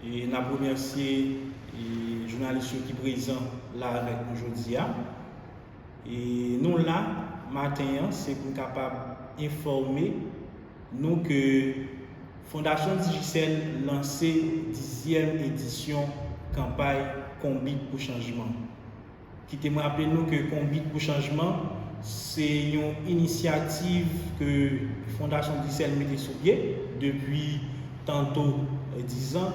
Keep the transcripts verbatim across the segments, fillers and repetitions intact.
E n ap remèsye e, jounalis yo ki prezan la avèk nou jodi a. E nou la maten an, se pou n kapab enfòme nou ke Fondasyon Digicel lanse dizyèm edisyon kanpay Konbit pou Chanjman. Kite mwen raple nou ke Konbit pou Chanjman se yon inisyativ ke Fondasyon Digicel mete sou pye depi tanto dizan,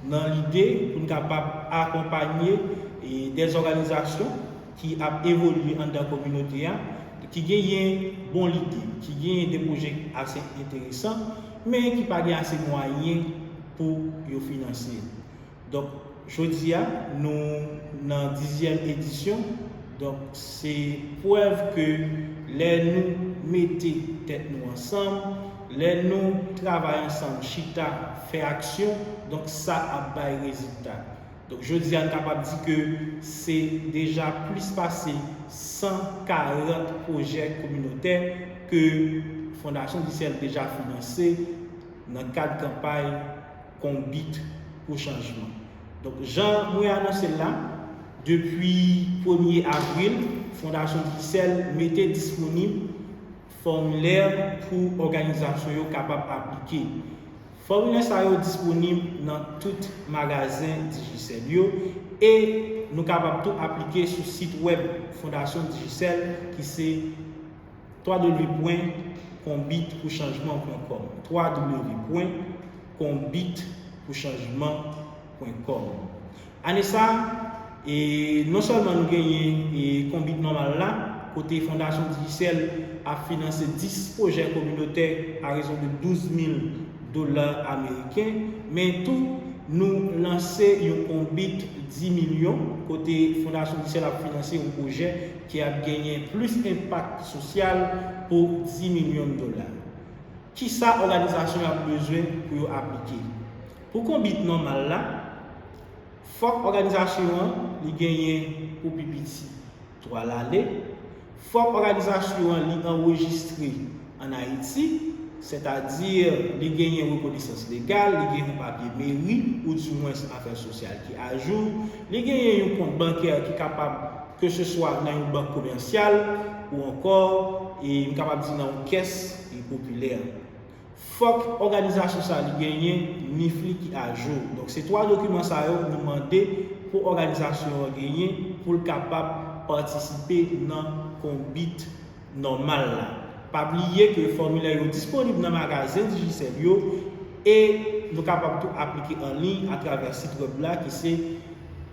nan lide pou n kapab akonpanye e, dè òganizasyon ki ap evolye anndan kominote a, ki genyen bon lide, ki genyen de pwojè ase enteresan, men ki pa gen ase mwayen pou yo finanse. Donk, jodi a, nou nan dizyèm edisyon. Donk, se prèv ke lè nou mete tèt nou ansanm, lè nou travay ansanm, chita, fè aksyon, donk sa ap bay rezilta. Donk, jodi a, n kapab di ke se deja plis pase san karant pwojè kominotè ke Fondasyon Digicel deja finanse nan kad kanpay Konbit pou Chanjman. Donk, jan mwen anonse l la, depi premye avril, Fondasyon Digicel mete disponib fòmilè pou òganizasyon yo kapab aplike. Fòmilè sa yo disponib nan tout magazen Digicel yo e nou kapab tou aplike sou sit wèb Fondasyon Digicel ki se w w w pwen konbit pou chanjman pwen kòm, w w w pwen konbit pou chanjman pwen kòm. Ane sa, e non sèlman nou genyen e Konbit Nòmal la, kote Fondasyon Digicel ap finanse dis pwojè kominotè a rezon de douz mil dola ameriken, men tou nou lanse yon konbit dis milyon, kote Fondasyon Digicel ap finanse yon pwojè ki ap genyen plis enpak sosyal pou dis milyon dola. Kisa òganizasyon yo ap bezwen pou yo aplike? Pou Konbit Nòmal la, fòk òganizasyon an li genyen pou pi piti twa lane. Fòk òganizasyon an li anrejistre ann Ayiti, sètadi li genyen rekonesans legal, li genyen yon papye meri, oudimwens afè sosyal ki ajou, li genyen yon kont bankè ki kapab, keseswa nan yon bank komèsyal, ou ankò, e m kapab di nan yon kès e popilè. Fòk òganizasyon sa li genyen nif li ki ajou. Donk, se twa dokiman sa yo nou mande pou òganizasyon an genyen pou l kapab patisipe nan Konbit Nòmal la. Pa bliye ke fòmilè yo disponib nan magazen Digicel yo e nou kapab tou aplike an liy atravè sit wèb la ki se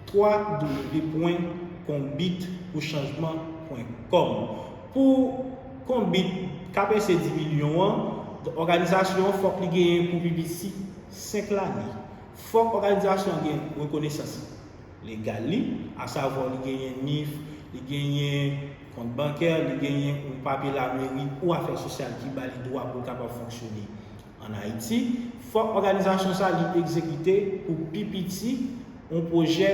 w w w pwen konbit pou chanjman pwen kòm. Pou Konbit K P C dis milyon an, òganizasyon an fòk li genyen pou pi piti senk lane. Fòk òganizasyon an gen rekonesans legal li, asavwa li genyen nif, li genyen kont bankè, li genyen yon papye lameri ou afè sosyal ki ba li dwa pou l kapab fonksyone ann Ayiti. Fòk òganizasyon sa li egzekite pou pi piti yon pwojè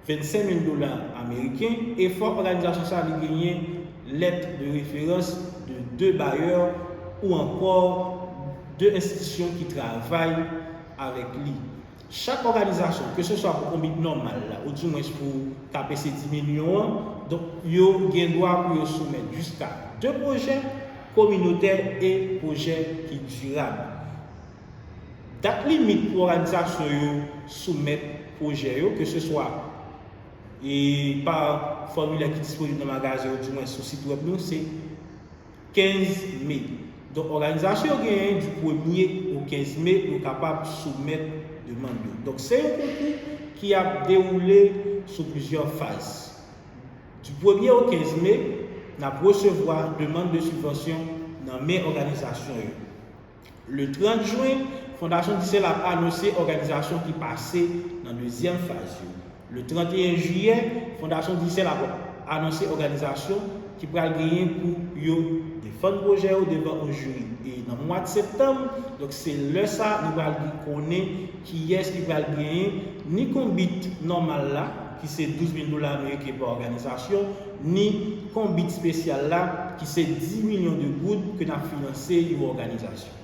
vennsenk mil dola ameriken e fòk òganizasyon sa li genyen lèt de referans de de bayè ou ankò de enstitisyon ki travay avèk li. Chak òganizasyon, keseswa pou Konbit Nòmal la, oudimwens pou K P C dis milyon an, donk, yo gen dwa pou yo soumèt jiska de pwojè kominotè e pwojè ki dirab. Dat limit pou òganizasyon yo soumèt pwojè yo, keseswa e pa fòmilè ki disponib nan magazen oudimwens sou sit wèb nou, se kenz me. Donk, òganizasyon yo genyen di premye o kenz me pou yo kapab soumèt demann yo. Donk, se yon konkou ki ap dewoule sou plizyè faz. Di premye o kenz me, n ap resevwa demann de sibvansyon nan men òganizasyon yo. Le trant jen, Fondasyon Digicel ap anonse òganizasyon ki pase nan dezyèm faz yo. Le trant et un jiyè, Fondasyon Digicel ap anonse òganizasyon ki pral genyen pou yo defann pwojè yo devan yon jiri. E nan mwa septanm, donk se lè sa nou pral gen konnen kiyès ki pral genyen ni konbit nòmal la, ki se douz mil dola ameriken pa òganizasyon, ni konbit espesyal la, ki se dis milyon de goud ke n ap finanse yon òganizasyon.